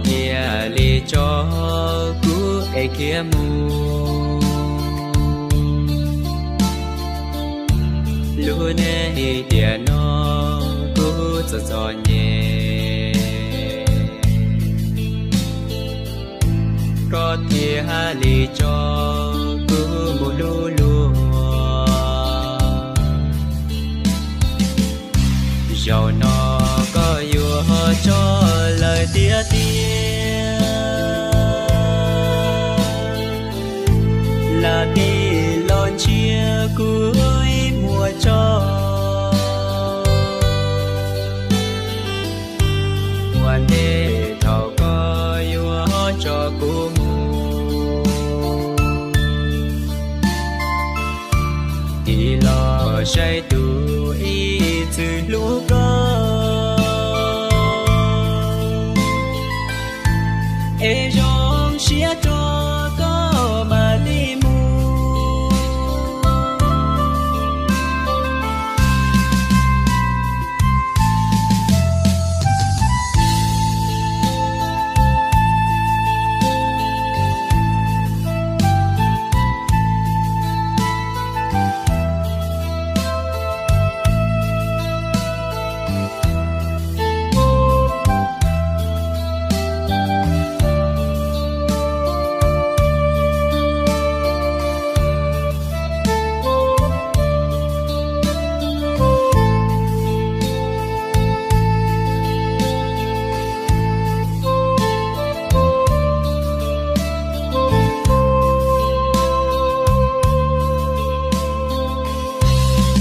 Thiaj li tso kuv es khiav mus. Lub neej tiam no kuv txom txom nyem, koj thiaj li tso kuv mus hlub luag. Zaum no koj yuav tso lawm tiag tiag, lam tij los ntshiab kuv ib muag tso. Ua ntej thaum koj yuav tso kuv mus, tig los saib tus ib txwm hlub koj, es zoo siab rau koj mam li mus.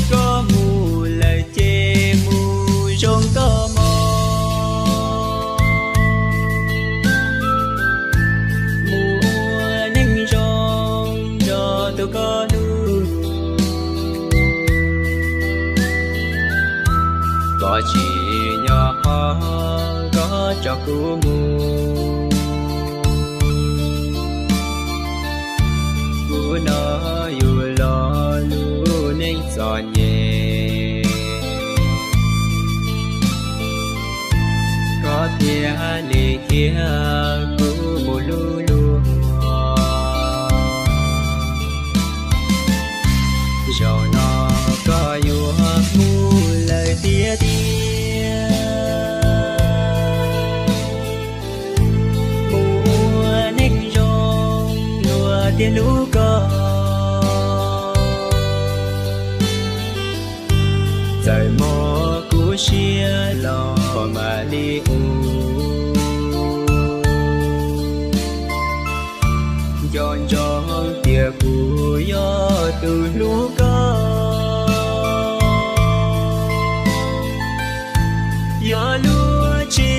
Koj mus lawm ces mus zoo koj mog, mus ua neej zoo nrog tus koj hlub. Koj tsis nyob qhov koj tso kuv mus, kuv no yug los lub neej txom nyem, koj thiaj li khiav kuv mus hlub luag. Zaum no koj yuav mus lawm tiag tiag, mus ua neej zoo luag thiaj hlub koj. Txawm mob kuv siab los mam li ua, nco ntsoov tias kuv yog tus hlub koj, yog luag tsis